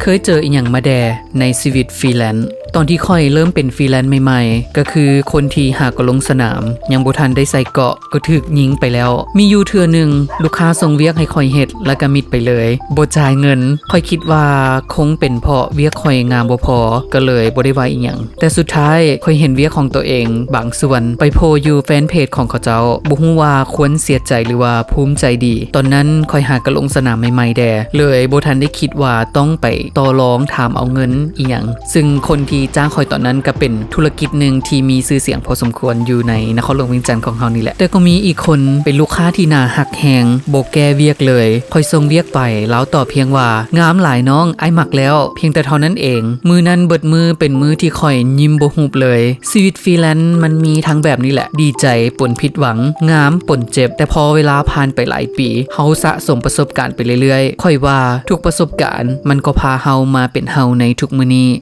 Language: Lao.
ເຄີຍເຈີອີ່ຫຍັງມາແດ່ໃນຊີວິດຟຣີແລນ? ຕອນທີ່ຂ້ອຍເລີ່ມເປັນຟຣີແລນໃໝ່ໆ ກໍຄືຄົນທີ່ຫາກໍລົງສະໜາມ ຍັງບໍ່ທັນໄດ້ໃສ່ເກາະ ກໍຖືກຍິງໄປແລ້ວ. ມີຢູ່ເທື່ອໜຶ່ງ ລູກຄ້າສົ່ງວຽກໃຫ້ຂ້ອຍເຮັດ ແລ້ວກໍມິດໄປເລີຍ ບໍ່ຈ່າຍເງິນ. ຂ້ອຍຄິດວ່າຄົງເປັນເພາະວຽກຂ້ອຍງາມບໍ່ພໍ ກໍເລີຍບໍ່ໄດ້ວ່າອີ່ຫຍັງ. ແຕ່ສຸດທ້າຍຂ້ອຍເຫັນວຽກຂອງຕົວເອງບາງສ່ວນໄປໂພຢູ່ແຟນເພຈຂອງເຂົາເຈົ້າ. ບໍ່ຮູ້ວ່າຄວນເສຍໃຈ ຫຼືວ່າພູມໃຈດີ. ຕອນນັ້ນຂ້ອຍຫາກໍລົງສະໜາມໃໝ່ໆແດ່ ເລີຍບໍ່ທັນໄດ້ຄິດວ່າຕ້ອງໄປຕໍ່ລອງຖາມເອົາເງິນອີ່ຫຍັງ. ຊຶ່ງຄົນທີ່ຈ້າງຂ້ອຍຕອນນັ້ນກໍເປັນທຸລະກິດໜຶ່ງທີ່ມີຊື່ສຽງພໍສົມຄວນຢູ່ໃນນະຄອນຫຼວງວຽງຈັນຂອງເຮົານີ້ແຫຼະ. ແຕ່ກໍມີອີກຄົນເປັນລູກຄ້າທີ່ໜ້າຮັກແຮງ ບໍ່ແກ້ວຽກເລີຍ. ຂ້ອຍສົ່ງວຽກໄປ ລາວຕອບພຽງວ່າ ງາມຫຼາຍນ້ອງ ອ້າຍມັກແລ້ວ ພຽງແຕ່ເທົ່ານັ້ນເອງ. ມື້ນັ້ນເບິດມື້ເປັນມື້ທີ່ຂ້ອຍຍິ້ມບໍ່ຫຸບເລີຍ. ຊີວິດຟຣີແລນມັນມີທັງແບບນີ້ແຫຼະ ດີໃຈປົນຜິດຫວັງ ງາມປົນເຈັບ. ແຕ່ພໍເວລາຜ່ານໄປຫຼາຍປີ ເຮົາສະສົມປະສົບການໄປເລື້ອຍໆ ຂ້ອຍວ່າທຸກປະສົບການມັນກໍພາເຮົາມາເປັນເຮົາໃນທຸກມື້ນີ້.